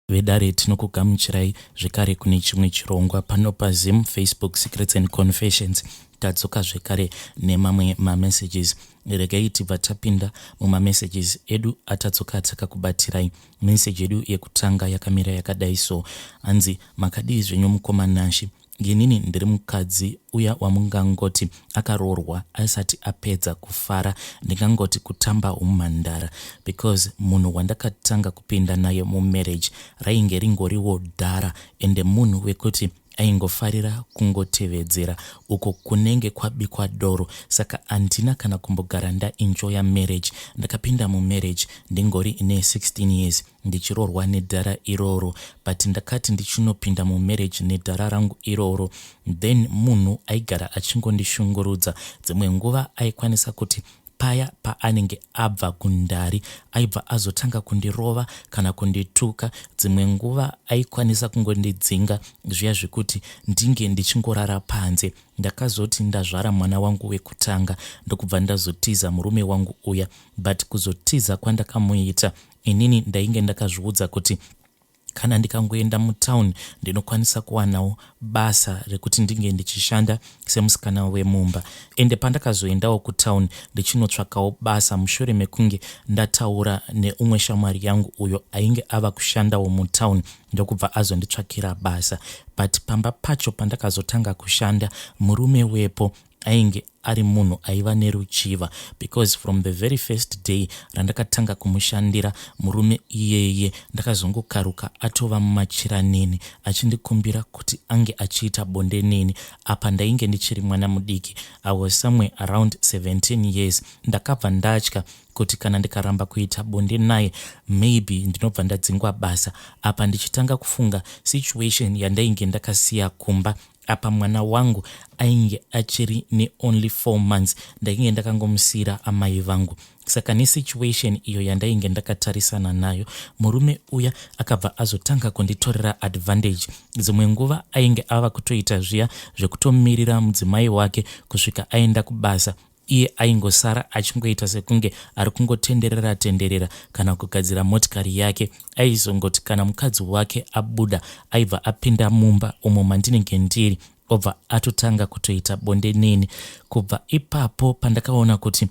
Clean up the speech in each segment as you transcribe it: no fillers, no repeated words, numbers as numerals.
Vedare, tinokugamuchirai zvekare kune chimwe chirongwa pano paZim Facebook Secrets and Confessions. Tadzoka zvekare nemamwe mamessages. Regai tibva tapinda mumamessages edu atadzoka takakubatirai. Message yedu yekutanga yakamira yakadai so. Hanzi, makadii zvenyu mukoma Nashy? Inini ndiri mukadzi uya wamungangoti akaroorwa asati apedza kufara, ndingangoti kutamba humhandara, because munhu wandakatanga kupinda naye mumarriage rainge ringoriwo dhara, ende munhu wekuti aingofarira kungotevedzera uko kunenge kwabikwa doro. Saka handina kana kumbogara ndaenjoya marriage. Ndakapinda mumarriage ndingori ne16 years, ndichiroorwa nedhara iroro. But ndakati ndichinopinda mumarriage nedhara rangu iroro, then munhu aigara achingondishungurudza. Dzimwe nguva aikwanisa kuti paya paanenge abva kundari, aibva azotanga kundirova kana kundituka. Dzimwe nguva aikwanisa kungondidzinga zviya zvekuti ndinge ndichingorara panze. Ndakazoti ndazvara mwana wangu wekutanga, ndokubva ndazotiza murume wangu uya. But kuzotiza kwandakamuita, inini ndainge ndakazviudza kuti kana ndikangoenda mutown ndinokwanisa kuwanawo basa rekuti ndinge ndichishanda semusikana wemumba. Ende pandakazoendawo kutown ndichinotsvakawo basa, mushure mekunge ndataura neumwe shamwari yangu uyo ainge ava kushandawo mutown, ndokubva azonditsvakira basa. But pamba pacho pandakazotanga kushanda, murume wepo ainge ari munhu aiva neruchiva, because from the very first day randakatanga kumushandira murume iyeye, ndakazongokaruka atova mumachira neni, achindikumbira kuti ange achiita bonde neni. Apa ndainge ndichiri mwana mudiki, I was somewhere around 17 years. Ndakabva ndatya kuti kana ndikaramba kuita bonde naye, maybe ndinobva ndadzingwa basa. Apa ndichitanga kufunga situation yandainge ndakasiya kumba. Apa mwana wangu ainge achiri neonly 4 months, ndainge ndakangomusiyira amai vangu. Saka nesituation iyo yandainge ndakatarisana nayo, murume uya akabva azotanga kunditorera advantage. Dzimwe nguva ainge ava kutoita zviya zvekutomirira mudzimai wake kusvika aenda kubasa. Iye aingosara achingoita sekunge ari kungotenderera tenderera kana kugadzira motikari yake. Aizongoti kana mukadzi wake abuda, aibva apinda mumba umo mandinenge ndiri, obva atotanga kutoita bonde neni. Kubva ipapo, pandakaona kuti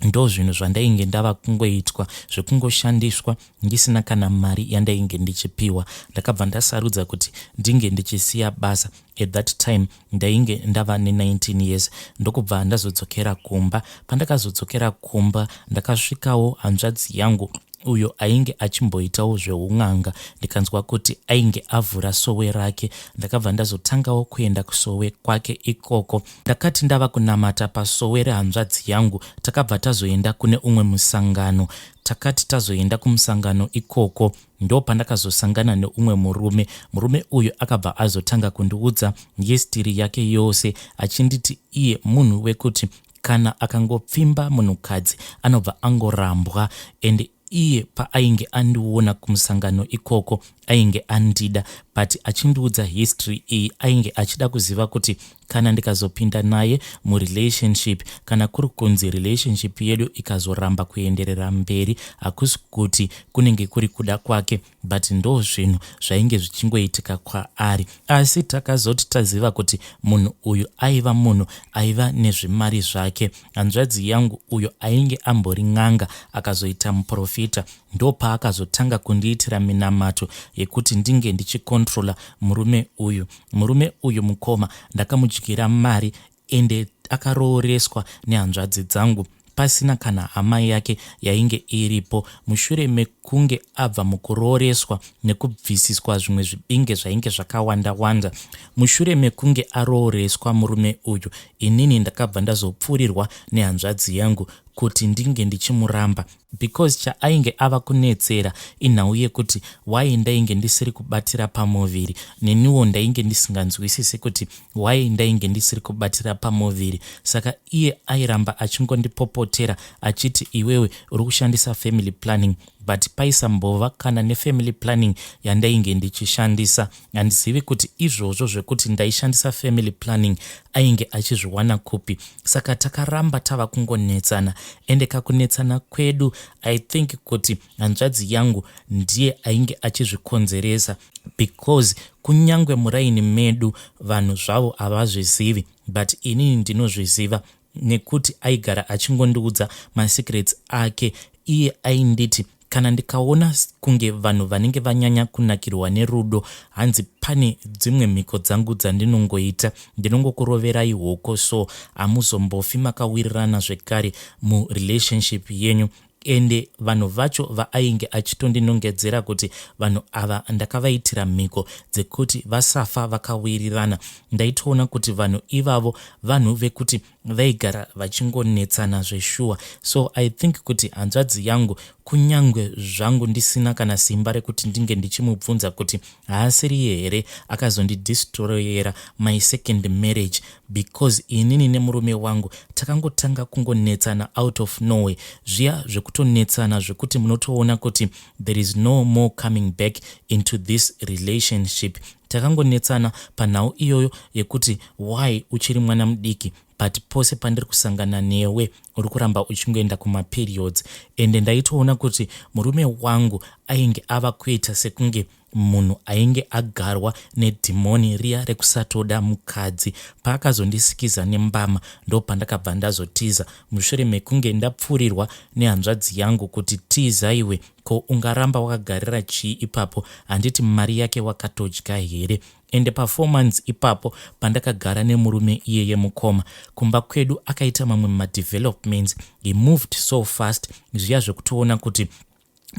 ndo zvinhu zvandainge ndava kungoitwa, zvekungoshandiswa ndisina kana mari yandainge ndichipiwa, ndakabva ndasarudza kuti ndinge ndichisiya basa. At that time ndainge ndava ne19 years. Ndokubva ndazodzokera kumba. Pandakazodzokera kumba, ndakasvikawo hanzvadzi yangu uyo ainge achimboitawo zveun'anga, ndikanzwa kuti ainge avhura sowe rake. Ndakabva ndazotangawo kuenda kusowe kwake ikoko. Ndakati ndava kunamata pasowe rehanzvadzi yangu, takabva tazoenda kune umwe musangano. Takati tazoenda kumusangano ikoko, ndo pandakazosangana neumwe murume. Murume uyu akabva azotanga kundiudza history yake yose, achinditi iye munhu wekuti kana akangopfimba munhukadzi anobva angorambwa, and iye paainge andiona kumusangano ikoko ainge andida. But achindiudza history iyi, ainge achida kuziva kuti kana ndikazopinda naye murelationship, kana kuri kunzi relationship yedu ikazoramba kuenderera mberi, hakusi kuti kunenge kuri kuda kwake, but ndo zvinhu zvainge zvichingoitika kwaari. Asi takazoti taziva kuti munhu uyu aiva munhu aiva nezvimari zvake, hanzvadzi yangu uyo ainge ambori n'anga akazoita muprofita, ndopaakazotanga kundiitira minamato yekuti ndinge ndichikontrola murume uyu. Murume uyu, mukoma, ndakamudyira mari, ende akarooreswa nehanzvadzi dzangu pasina kana hama yake yainge iripo. Mushure mekunge abva mukurooreswa nekubvisiswa zvimwe zvibinge zvainge zvakawanda wanda, mushure mekunge arooreswa murume uyu, inini ndakabva ndazopfuurirwa nehanzvadzi yangu kuti ndinge ndichimuramba, because chaainge ava kunetsera inhau yekuti why ndainge ndisiri kubatira pamuviri. Neniwo ndainge ndisinganzwisisi kuti why ndainge ndisiri kubatira pamuviri. Saka iye airamba achingondipopotera achiti, "Iwewe uri kushandisa family planning." But paisambova kana nefamily planning yandainge ndichishandisa. Handizivi kuti izvozvo zvekuti ndaishandisa family planning ainge achizviwana kupi. Saka takaramba tava kungonetsana, ende kakunetsana kwedu, I think kuti hanzvadzi yangu ndiye ainge achizvikonzeresa, because kunyange muraini medu vanhu zvavo havazvizivi, but inini ndinozviziva nekuti aigara achingondiudza masecrets ake. Iye ainditi kana ndikaona kunge vanhu vanenge vanyanya kunakirwa nerudo, hanzi pane dzimwe mhiko dzangu dzandinongoita, ndinongokuroverai hoko, so hamuzombofi makawirirana zvekare murelationship yenyu. Ende vanhu vacho vaainge achitondinongedzera kuti vanhu ava ndakavaitira mhiko dzekuti vasafa vakawirirana, ndaitoona kuti vanhu ivavo vanhu vekuti vaigara vachingonetsana zveshuwa. So I think kuti hanzvadzi yangu, kunyange zvangu ndisina kana simba rekuti ndinge ndichimubvunza kuti haasiriye here akazondidestroyera my second marriage, because inini nemurume wangu takangotanga kungonetsana out of nowhere, zviya zvekutonetsana zvekuti munotoona kuti there is no more coming back into this relationship. Takangonetsana panhau iyoyo yekuti why uchiri mwana mudiki, but pose pandiri kusangana newe uri kuramba uchingoenda kumaperiods. Ende ndaitoona kuti murume wangu ainge ava kuita sekunge munhu ainge agarwa nedhimoni riya rekusatoda mukadzi. Paakazondisikiza nembama, ndo pandakabva ndazotiza mushure mekunge ndapfuurirwa nehanzvadzi yangu kuti, "Tizaiwe, ko ungaramba wakagarira chii ipapo? Handiti mari yake wakatodya here?" Ende pa4 months ipapo pandakagara nemurume iyeye, mukoma, kumba kwedu akaita mamwe madevelopments. He moved so fast, zviya zvekutoona kuti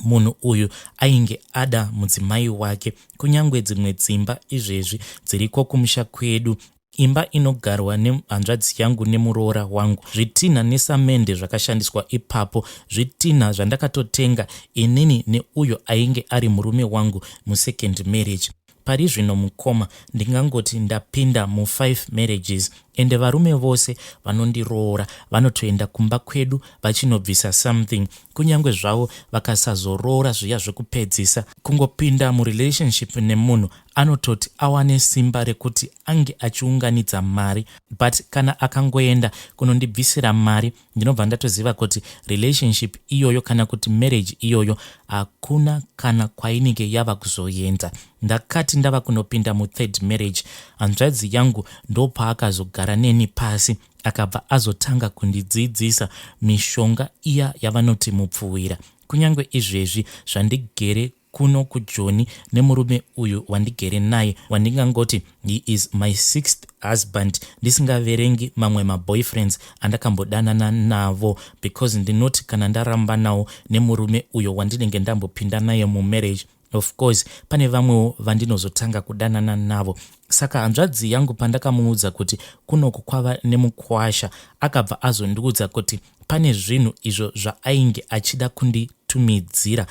munhu uyu ainge ada mudzimai wake. Kunyange dzimwe dzimba izvezvi dziriko kumusha kwedu, imba inogarwa nehanzvadzi yangu nemuroora wangu, zvitinha nesamende zvakashandiswa ipapo zvitinha zvandakatotenga inini neuyo ainge ari murume wangu musecond marriage. Pari zvino, mukoma, ndingangoti ndapinda mu5 marriages, ende varume vose vanondiroora vanotoenda kumba kwedu vachinobvisa something. Kunyange zvavo vakasazoroora zviya zvekupedzisa, kungopinda murelationship nemunhu anototi awane simba rekuti ange achiunganidza mari. But kana akangoenda kunondibvisira mari, ndinobva ndatoziva kuti relationship iyoyo kana kuti marriage iyoyo hakuna kana kwainenge yava kuzoenda. Ndakati ndava kunopinda muthird marriage, hanzvadzi yangu ndopaakazogara neni pasi, akabva azotanga kundidzidzisa mishonga iya yavanoti mupfuwira. Kunyange izvezvi zvandigere kuno kuJoni nemurume uyu wandigere naye, wandingangoti he is my sixth husband, ndisingaverengi mamwe maboyfriends andakambodanana navo, because ndinoti kana ndaramba nawo nemurume uyo wandinenge ndambopinda naye mumarriage, of course pane vamwewo vandinozotanga kudanana navo. Saka hanzvadzi yangu pandakamuudza kuti kunoku kwava nemukwasha, akabva azondiudza kuti pane zvinhu izvo zvaainge achida kunditumidzira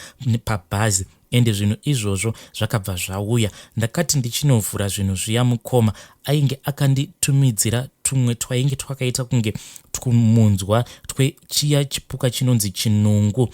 pabhazi, ende zvinhu izvozvo zvakabva zvauya. Ndakati ndichinovhura zvinhu zviya, mukoma, ainge akanditumidzira tumwe twainge twakaita kunge tumunzwa twechiya chipuka chinonzi chinungu.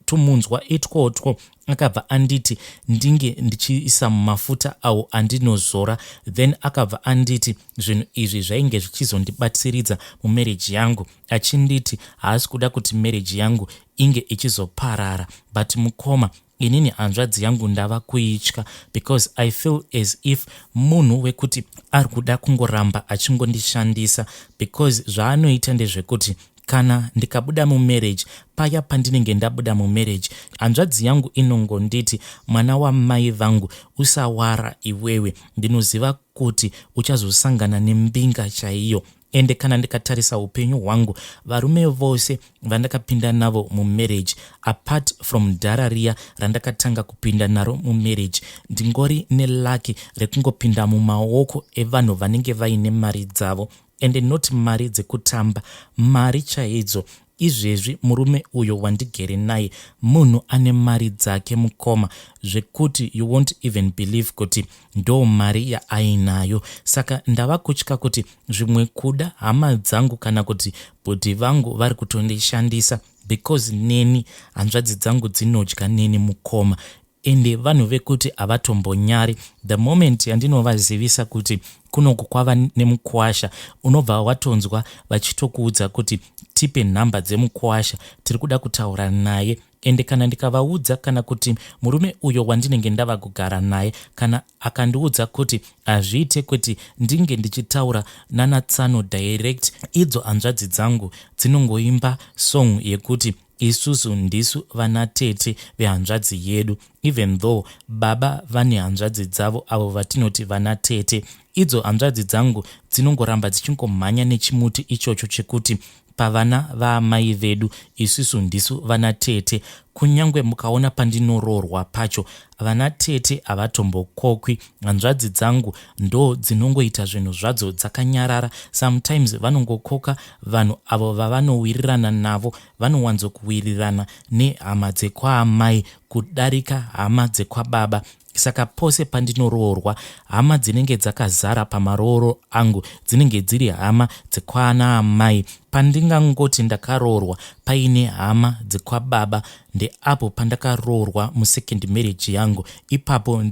Tumunzwa itwotwo akabva anditi ndinge ndichiisa mumafuta awo andinozora. Then akabva anditi zvinhu izvi zvainge zvichizondibatsiridza mumarriage yangu, achinditi haasi kuda kuti marriage yangu inge ichizoparara. But mukoma, inini hanzvadzi yangu ndava kuitya, because I feel as if munhu wekuti ari kuda kungoramba achingondishandisa, because zvaanoita ndezvekuti kana ndikabuda mumarriage, paya pandinenge ndabuda mumarriage, hanzvadzi yangu inongonditi, "Mwana wamai vangu, usawara iwewe, ndinoziva kuti uchazosangana nembinga chaiyo." Ende kana ndikatarisa upenyu hwangu, varume vose vandakapinda navo mumarriage, apart from dhara riya randakatanga kupinda naro mumarriage, ndingori nelucky rekungopinda mumaoko evanhu vanenge vaine mari dzavo, ende not mari dzekutamba, mari chaidzo. Izvezvi murume uyo wandigere naye munhu ane mari dzake, mukoma, zvekuti you won't even believe kuti ndo mari yaainayo. Saka ndava kutya kuti zvimwe kuda hama dzangu kana kuti bhodhi vangu vari kutondishandisa, Because neni hanzvadzi dzangu dzinodya neni, mukoma, ende vanhu vekuti havatombonyari. The moment yandinovazivisa kuti kunoku kwava nemukwasha, unobva watonzwa vachitokuudza kuti, "Tipe nhamba dzemukwasha, tiri kuda kutaura naye." Ende kana ndikavaudza, kana kuti murume uyo wandinenge ndava kugara naye kana akandiudza kuti hazviite kuti ndinge ndichitaura nanatsano direct, idzo hanzvadzi dzangu dzinongoimba song yekuti isusu ndisu vanatete vehanzvadzi yedu, even though baba vane hanzvadzi dzavo avo vatinoti vanatete. Idzo hanzvadzi dzangu dzinongoramba dzichingomhanya nechimuti ichocho chekuti pavana vaamai vedu isusu ndisu vanatete. Kunyange mukaona pandinoroorwa pacho, vanatete havatombokokwi. Hanzvadzi dzangu ndo dzinongoita zvinhu zvadzo dzakanyarara. Sometimes vanongokoka vanhu avo vavanowirirana navo. Vanowanzokuwirirana nehama dzekwaamai kudarika hama dzekwababa. Saka pose pandinoroorwa, hama dzinenge dzakazara pamarooro angu dzinenge dziri hama dzekwana amai. Pandingangoti ndakaroorwa paine hama dzekwababa ndeapo pandakaroorwa musecond marriage yangu. Ipapo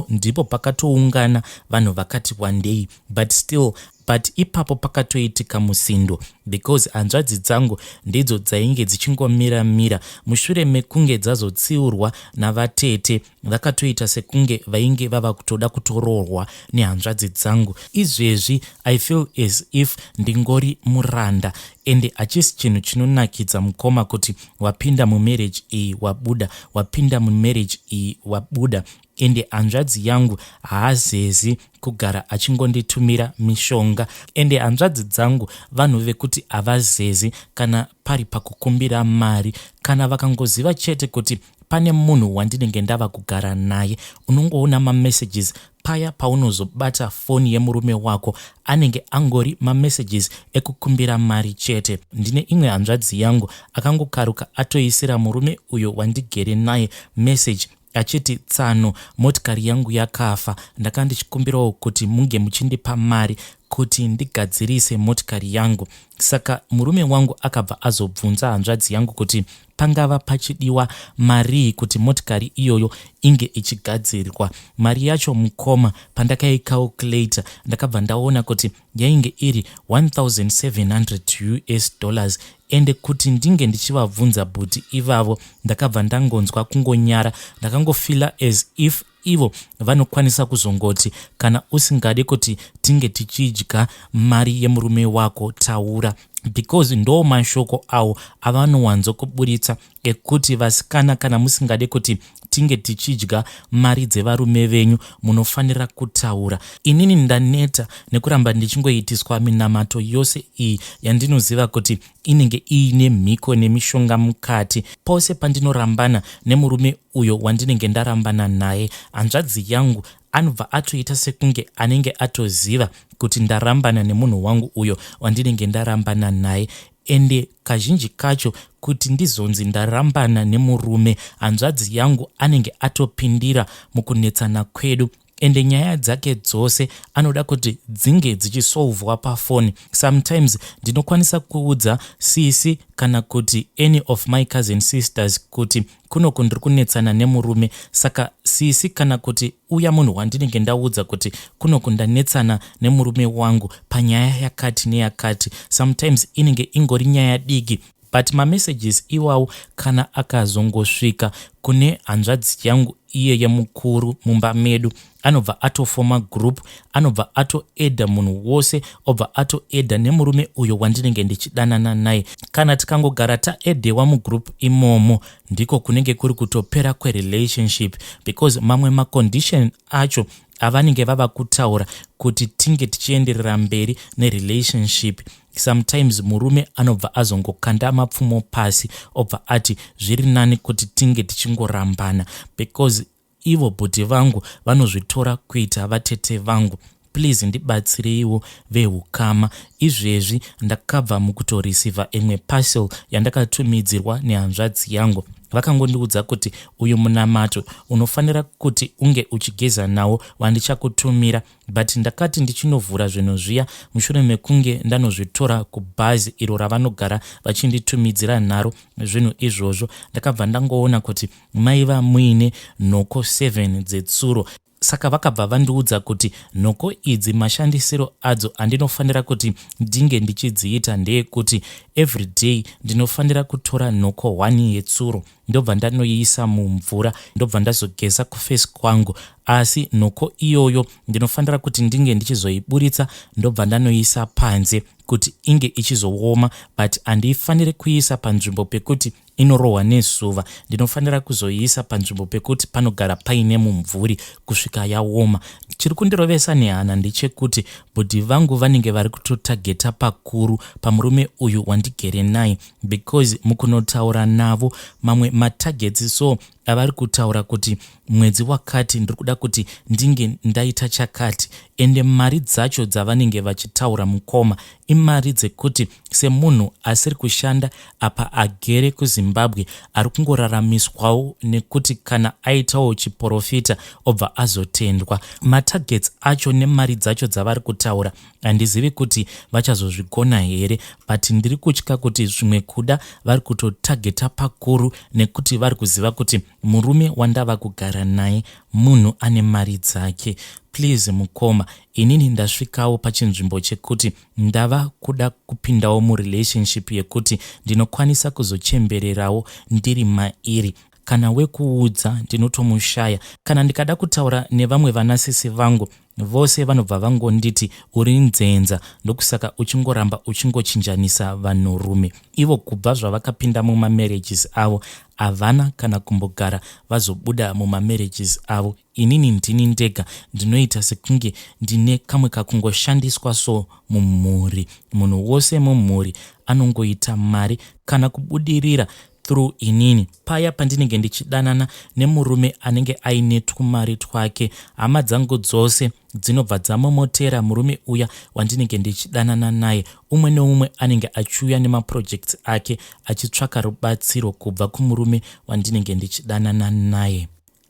ndipo pakatoungana vanhu vakati wandei, but still, but ipapo pakatoitika musindo because hanzvadzi dzangu ndidzo dzainge dzichingomira-mira. Mushure mekunge dzazotsiurwa navatete, vakatoita sekunge vainge vava kutoda kutoroorwa nehanzvadzi dzangu. Izvezvi I feel as if ndingori muranda, ende hachisi chinhu chinonakidza, mukoma, kuti wapinda mumarriage iyi, wabuda, wapinda mumarriage iyi, wabuda. Ende hanzvadzi yangu haazezi kugara achingonditumira mishonga. Ende hanzvadzi dzangu vanhu vekuti havazezi kana pari pakukumbira mari. Kana vakangoziva chete kuti pane munhu wandinenge ndava kugara naye, unongoona mamessages paya paunozobata foni yemurume wako, anenge angori mamessages ekukumbira mari chete. Ndine imwe hanzvadzi yangu akangokaruka atoisira murume uyo wandigere naye message achiti, "Tsano, motikari yangu yakafa, ndanga ndichikumbirawo kuti munge muchindipa mari kuti ndigadzirise motikari yangu." Saka murume wangu akabva azobvunza hanzvadzi yangu kuti pangava pachidiwa marii kuti motikari iyoyo inge ichigadzirwa. Mari yacho, mukoma, pandakaicalculata, ndakabva ndaona kuti yainge iri 1700 US dollars. Ende kuti ndinge ndichivabvunza bhuti ivavo, ndakabva ndangonzwa kungonyara. Ndakangofeela as if ivo vanokwanisa kuzongoti, "Kana usingade kuti tinge tichidya mari yemurume wako, taura," because ndo mashoko awo avanowanzokuburitsa ekuti, "Vasikana, kana musingade kuti tinge tichidya mari dzevarume venyu, munofanira kutaura." Inini ndaneta nekuramba ndichingoitiswa minamato yose iyi yandinoziva kuti inenge iine mhiko nemishonga mukati. Pose pandinorambana nemurume uyo wandinenge ndarambana naye, hanzvadzi yangu anobva atoita sekunge anenge atoziva kuti ndarambana nemunhu wangu uyo wandinenge ndarambana naye. Ende kazhinji kacho, kuti ndizonzi ndarambana nemurume, hanzvadzi yangu anenge atopindira mukunetsana kwedu. Ende nyaya dzake dzose anoda kuti dzinge dzichisolvwa pafoni. Sometimes ndinokwanisa kuudza sisi kana kuti any of my cousin sisters kuti kunoku ndiri kunetsana nemurume. Saka sisi kana kuti uya munhu wandinenge ndaudza kuti kunoku ndanetsana nemurume wangu panyaya yakati neyakati, sometimes inenge ingori nyaya diki, but mamessages iwawo kana akazongosvika kune hanzvadzi yangu iyeye mukuru mumba medu, anobva atofoma group, anobva atoadda munhu wose, obva atoadda nemurume uyo wandinenge ndichidanana naye. Kana tikangogara taaddewa mugroup imomo, ndiko kunenge kuri kutopera kwerelationship, because mamwe macondition acho avanenge vava kutaura kuti tinge tichienderera mberi nerelationship, sometimes murume anobva azongokanda mapfumo pasi, obva ati zviri nani kuti tinge tichingorambana, because ivo bhuti vangu vanozvitora kuita vatete vangu. Please ndibatsireiwo, veukama. Izvezvi ndakabva mukutoreceiva imwe parcel yandakatumidzirwa nehanzvadzi yangu. Vakangondiudza kuti uyu munamato unofanira kuti unge uchigeza nawo wandichakutumira, but ndakati ndichinovhura zvinhu zviya mushure mekunge ndanozvitora kubhazi iro ravanogara vachinditumidzira naro zvinhu izvozvo, ndakabva ndangoona kuti maiva muine nhoko 7 dzetsuro. Saka vakabva vandiudza kuti nhoko idzi mashandisiro adzo andinofanira kuti ndinge ndichidziita ndeekuti everyday ndinofanira kutora nhoko 1 yetsuro, ndobva ndanoiisa mumvura, ndobva ndazogeza kuface kwangu. Asi nhoko iyoyo ndinofanira kuti ndinge ndichizoiburitsa, ndobva ndanoiisa panze kuti inge ichizooma, but handifaniri kuiisa panzvimbo pekuti inorohwa nezuva. Ndinofanira kuzoiisa panzvimbo pekuti panogara paine mumvuri kusvika yaoma. Chiri kundirovesa nehana ndechekuti bhudhi vangu vanenge vari kutotageta pakuru pamurume uyu wandigere naye, because mukunotaura navo mamwe matargets so avari kutaura kuti mwedzi wakati ndiri kuda kuti ndinge ndaita chakati, ende mari dzacho dzavanenge vachitaura, mukoma, imari dzekuti semunhu asiri kushanda apa agere kuZimbabwe, ari kungoraramiswawo nekuti kana aitawo chiprofita obva azotendwa, matargets acho nemari dzacho dzavari kutaura, handizivi kuti vachazozvigona here. But ndiri kutya kuti zvimwe kuda vari kutotageta pakuru nekuti vari kuziva kuti murume wandava kugara naye munhu ane mari dzake. Please mukoma, inini ndasvikawo pachinzvimbo chekuti ndava kuda kupindawo murelationship yekuti ndinokwanisa kuzochembererawo ndiri mairi. Kana wekuudza ndinotomushaya. Kana ndikada kutaura nevamwe vanasisi vangu vose, vanobva vangonditi uri nzenza, ndokusaka uchingoramba uchingochinjanisa vanhurume. Ivo kubva zvavakapinda mumamarriages avo havana kana kumbogara vazobuda mumamarriages avo. Inini ndini ndega ndinoita sekunge ndine kamwe kakungoshandiswa so mumhuri. Munhu wose mumhuri anongoita mari kana kubudirira through inini. Paya pandinenge ndichidanana nemurume anenge aine twumari twake, hama dzangu dzose dzinobva dzamomotera murume uya wandinenge ndichidanana naye. Umwe neumwe anenge achiuya nemaprojects ake achitsvaka rubatsiro kubva kumurume wandinenge ndichidanana naye.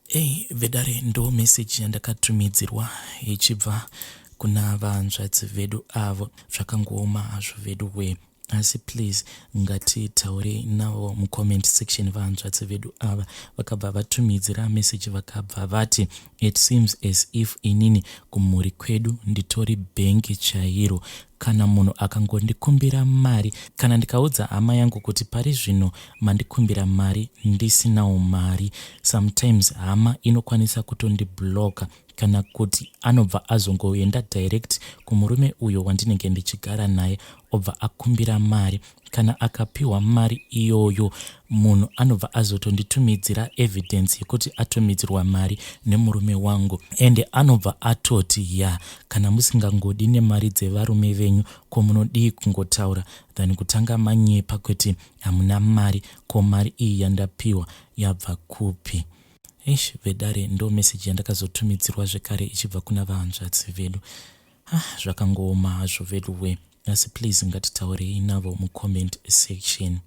Ei vedare, ndo meseji yandakatumidzirwa ichibva kuna vanzvadzi vedu avo. Zvakangooma hazvo vedu we, asi please ngatitaure navo mucomment section. Vanzvadzi vedu ava vakabva vatumidzira meseji, vakabva vati, "It seems as if inini kumhuri kwedu nditori bhengi chairo. Kana munhu akangondikumbira mari, kana ndikaudza hama yangu kuti pari zvino mandikumbira mari, ndisinawo mari, sometimes hama inokwanisa kutondibloka, kana kuti anobva azongoenda direct kumurume uyo wandinenge ndichigara naye, obva akumbira mari. Kana akapiwa mari iyoyo, munhu anobva azotonditumidzira evidence yekuti atumidzirwa mari nemurume wangu, ende anobva atoti, 'Ya, kana musingangodi nemari dzevarume venyu, ko munodii kungotaura than kutanga manyepa kuti hamuna mari? Ko mari iyi yandapiwa yabva kupi?'" Ish vedare, ndo meseji yandakazotumidzirwa zvekare ichibva kuna vahanzvadzi vedu. Ah, zvakangooma hazvo vedu we, asi please ngatitaurei navo mucomment section.